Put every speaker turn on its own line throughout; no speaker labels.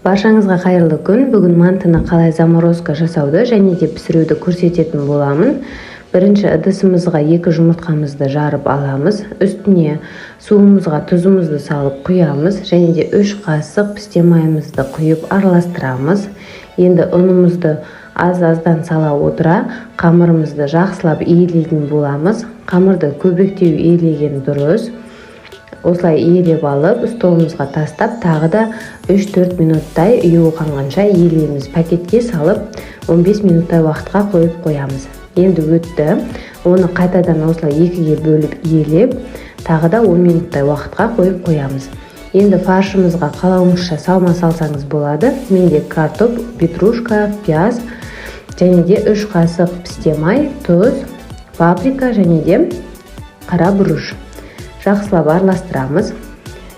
Баршаңызға қайырлы күн. Бүгін мантыны қалай заморозка жасауды және де пісіруді көрсететін боламын. Бірінші ыдысымызға 2 жұмыртқамызды жарып аламыз. Үстіне суымызға тұзымызды салып құямыз және де 3 қасық пісте майымызды құйып араластырамыз. Енді ұнымызды аз-аздан сала отыра қамырымызды жақсылап иелейтін боламыз. Қамырды көбектеу иелеген дұрыс. Осылай иелеп алып, столымызға тастап, тағы да 3-4 минуттай ұюы қанғанша иелейміз. Пакетке салып, 15 минуттай уақытқа қойып қоямыз. Енді өтті. Оны қайтадан осылай екіге бөліп иелеп, тағы да 10 минуттай уақытқа қойып қоямыз. Енді фаршымызға қалауыңызша салма салсаңыз болады. Менде картоп, петрушка, пияз және де 3 қасық пісте май, тұз, паприка және де қара бұрыш. Жақсылап араластырамыз.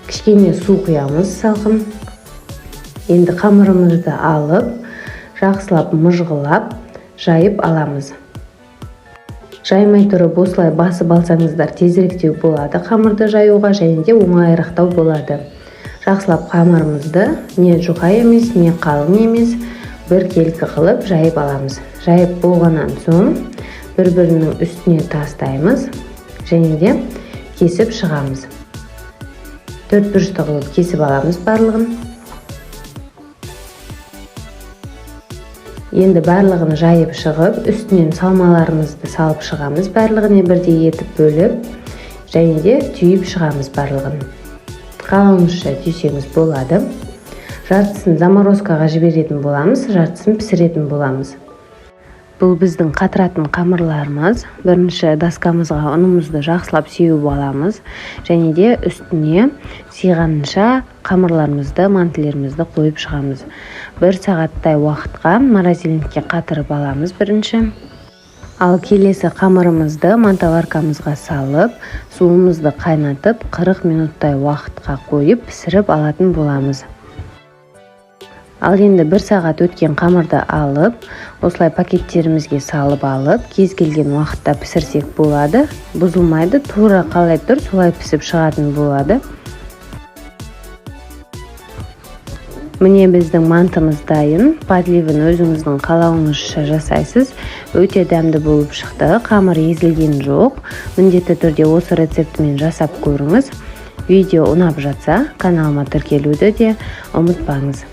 Кішкене су құямыз салқын. Енді қамырымызды алып, жақсылап мыжғылап, жайып аламыз. Жаймай тұрып осылай басып алсаңыздар тезіректеу болады қамырды жаюға және де оңайырақтау болады. Жақсылап қамырымызды не жұқа емес, не қалың емес, біркелкі қылып жайып аламыз. Жайып болғаннан соң бір-бірінің үстіне тастаймыз және де кесіп шығамыз. Төрт бұрышты қылып кесіп аламыз барлығын. Енді барлығын жайып шығып, үстінен салмаларымызды салып шығамыз, барлығын бірдей етіп бөліп, және де түйіп шығамыз барлығын. Қалауыңызша түйсеңіз болады. Жартысын заморозкаға жіберетін боламыз, жартысын пісіретін боламыз. Бұл біздің қатыратын қамырларымыз. Бірінші доскамызға ұнымызды жақсылап сеуіп аламыз және де үстіне сыйғанынша қамырларымызды, мантілерімізді қойып шығамыз. 1 сағаттай уақытқа морозильникке қатырып аламыз бірінші. Ал келесі қамырымызды мантоваркамызға салып, суымызды қайнатып, 40 минуттай уақытқа қойып пісіріп алатын боламыз. Ал енді 1 сағат өткен қамырды алып, осылай пакеттерімізге салып алып, кез келген уақытта пісірсек болады. Бұзылмайды, тура қалай тұр, солай пісіп шығатын болады. Міне біздің мантымыз дайын. Подливін өзіңіздің қалауыңызша жасайсыз. Өте дәмді болып шықты. Қамыр езілген жоқ. Міндетті түрде осы рецептімен жасап көріңіз. Видео ұнап жатса, каналыма тіркелуді де ұмытпаңыз.